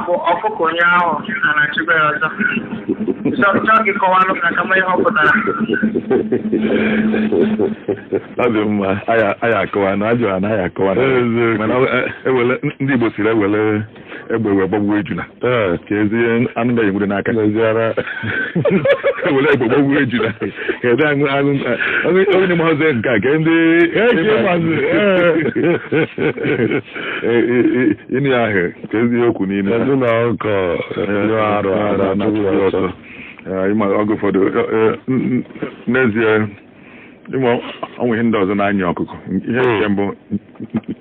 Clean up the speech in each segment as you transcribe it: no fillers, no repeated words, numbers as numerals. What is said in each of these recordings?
Bụ ọkụkọ onye ahụ a na-achịkwa ya ọzọ. Chọọ gị kọwalụ ka kama ihe ọ pụtara. Ọ dị mma, anyị akọwa na ajụ na anyị akọwa na Eziokwu. mana ewele ndị Igbo siri ewele egbe wee gbagbuo ejuna ka ezi anụ ndị enwere n'aka. N'eziara. Ewele egbe gbagbuo ejuna ka ezi anụ anụ onye maazị nke a ka ndị Ka ị ịnụ ya ahụ ka ezi okwu niile. Kedu na ọkọ nyụọ arụ a na-achụ ya ọsọ? Ịma oge ụfọdụ, n'ezie, ịma ọnwe ihe ndị ọzọ na-anya ọkụkọ. Ihe nke mbụ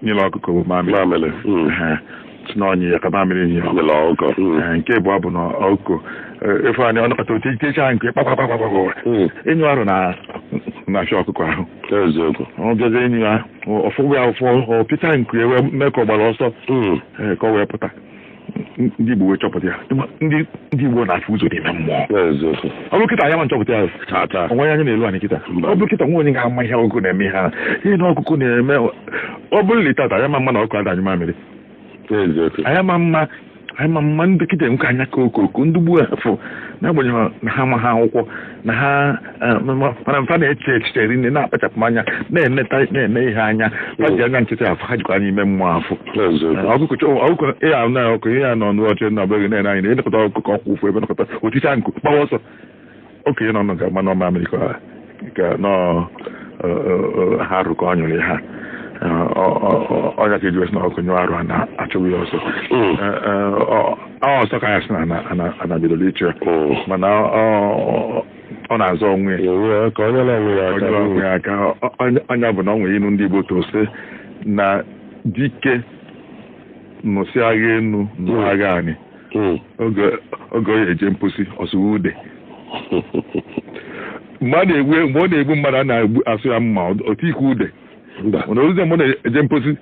nyere ọkụkọ bụ mamịrị. Mamịrị. Ehe, si na ọnyị ya ka mamịrị nye. Mamịrị ọkụkọ. Nke abụọ bụ na ọkụkọ efe anyị ọnọkọta otu itecha nke kpakpakpakpakpa ịnyụ arụ na na-afịa ọkụkọ ahụ. Eziokwu. Ọ bịazie ịnyụ ya, ọfụgwụ ya ụfụ, ọ pịta nku ya wee mee ka ọ gbara ọsọ, ka ọ wee pụta. Ndị Igbo wee chọpụta ya. Ndị Igbo na-afụ ụzọ n'ime mmụọ. Eziokwu. Ọ bụrụ kịta anya ma nchọpụta ya. Tata. Onwe anyị na-elu anyị kịta. Mba. Ọ bụrụ kịta nwa onye ga-ama ihe ọkụkọ na-eme, ihe ha ihe na ọkụkọ na-eme. Ọ bụrụ na tata anya ma mma na ọkụ ada anyị mamịrị. Eziokwu. Anya ma mma, anyị ma mma ndị kịta enwekọ anya ka okoko ndị gbuo afọ, n'agbanyeghị na ha ma ha akwụkwọ na ha, mana mfa na-eche echiche rinne, na-akpachapụ anya, na-eneta, na-ene ihe anya. Ha ji anya nkịtị afụ, ha jikwa anya ime mmụọ afụ. Eziokwu. Ọkụkọ ịya na ọkụ ihe ya nọ n'oche na ọbụghị na-ene anyị na-elekọta ọkụkọ ọkwụ ụfụ ebe nọkọta oticha nkụ gbawa ọsọ. Okenye nọ nọ ga-agba n'ọma mamịrị ka nọ ha rụkọ ọ nyụrụ ha ọnya ka eji wesị na ọkụ nyụọ arụ a na-achụghị ya ọsọ. Ọ ọsọ ka ya sị na ana bidoro ịchụ ya, mana ọ na-azọ onwe ya. Onwe ka onye na-enwe ya aka. Ọ onwe ya aka. Ọnya bụ na ọ nwere inu ndị Igbo tose na dike nụsị agha enu nụ agha anyị oge ọ ya eje mposi ọsụwa ude. Mgbe a na-egbu, mgbe ọ na-egbu mmadụ, a na-egbu asụ ya mma otu ike ude. Mba. Mana oruzie mgbe ọ na-eje mposi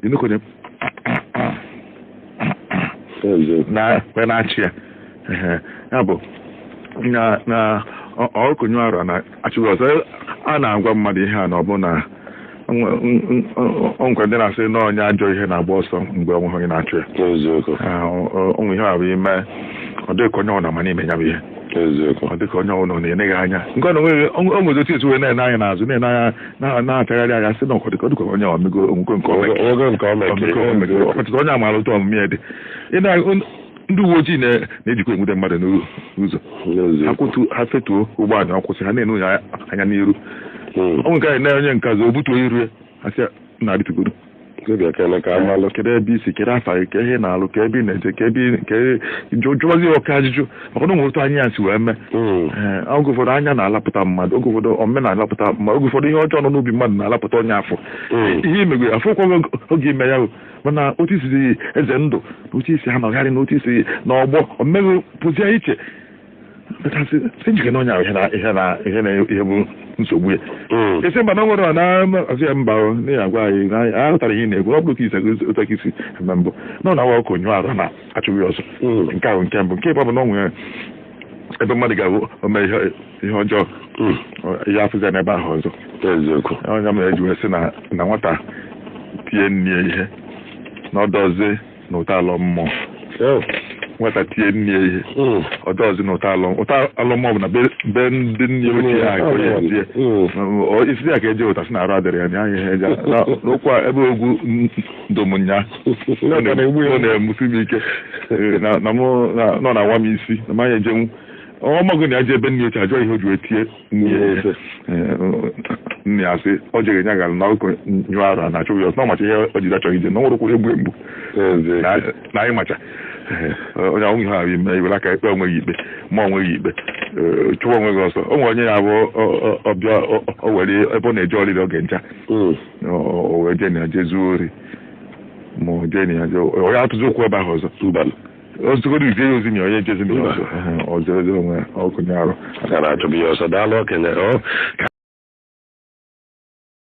ịnụkonye Eziokwu. na wee na-achị ya. Ehe, ya bụ na ọkụnyụ arụ na achụghị ọzọ. A na-agwa mmadụ ihe a na ọ bụ na ọ nkwa ndị na-asị na onye ajọ ihe na-agba ọsọ mgbe onwe onye na-achụ ya. Eziokwu. Onwe ihe a bụ ime ọ dịka onye ọbụla ma n'ime ya bụ ihe. Eziokwu. Ọ dịka onye ọbụla na-eneghị anya nke ọ na onweghị o nwere otu esi wee na-ene anya n'azụ, na-ene anya na-achagharị anya, sị na ọkwa dịka ọ dịka onye omego onwekwe nke omeke. Ogo nke ọ mekere. Ọtụtụ onye amaara otu ọmụmụ ya dị. Ndị uwe ojii na-ejikwa enwude mmadụ n'ụzọ ha. Eziokwu. Kwụtu ha, fetuo ụgbọala, ọ kwụsị, ha na-ene onye anya n'iru. Ọ nwere nke anyị na onye nke azụ o butuo iru ya, ha sị ya na-arịtugodo. Obi ekele ka amalụ. Kedu ebe isi, kedu afa gị, ka ihe ị na-alụ, ka ebe ị na-eje, ka ebe ka jụwazie oke ajụjụ, maka na o nwere otu anya ya si wee mee. Ee, oge ụfọdụ anya na-alapụta mmadụ, oge ụfọdụ omume na-alapụta mmadụ, oge ụfọdụ ihe ọjọọ nọ n'obi mmadụ na-alapụta onye afọ. Ihe imegwe afọkwa oge ime ya o. Mana otu isi eze ndụ na otu isi anọgharị na otu isi n'ọgbọ omeghe pụzie iche kachasị si njike na onye ahụ ihe na ihe na ihe na ihe bụ nsogbu ya. Esi mba na nwere na asị ya mba o, na ya agwa anyị na anyị aghọtara ihe ị na-ekwu. Ọ bụrụ ka isi otu aka isi eme mbụ na ọ na-awa ọkụ nyụọ arụ na achụghị ọsọ. Nke ahụ nke mbụ. Nke ịbụ bụ na ọ nwere ebe mmadụ ga-abụ ome ihe ọjọọ, ya afụzi ya n'ebe ahụ ọzọ. Eziokwu. Onye mere eji wee sị na nwata tie nne ya ihe na ọdọzi na ụta alọ mmụọ. Nwata tie nne ya ihe, ọdọzi na ụta alọ mmụọ bụ na be ndị nne ochie ya ka onye tie. Isi ya ka eji ụta sị na arụ adịrị ya na ihe eji n'okwu a ebe ogwu ndom nya ọ na-emusi m ike. Na mụ nọ na-awa m isi na manya ejenwu ọmọgụ na ya ji ebe nne ochie ajọ ihe o ji wee tie nne ya ihe. Nne ya sị ọ jere nya gara na ọkụ nyụọ arụ na achụghị ọsọ na ọ macha ihe o jiri achọghị ije na ọ nwere ụkwụ egbu egbu na anyị macha. Onye ahụ ihe ahụ ime iwere aka ikpe onweghị ikpe ma onweghị ikpe, chụwa onwe gị ọsọ. O nwere onye ya bụ ọbịa o were ebe ọ na-eje ọrịrị oge ncha o wee jee na ya jee zuo ori ma o jee na ya jee onye atụzi ụkwụ ebe ahụ ọzọ. Mba. Ozugbo izie ya ozi na onye jezi na ya ọzọ ọzọ ezi onwe ọkụ nye arụ A na-achụbụ ya ọsọ. Daalụ okenye. Ọ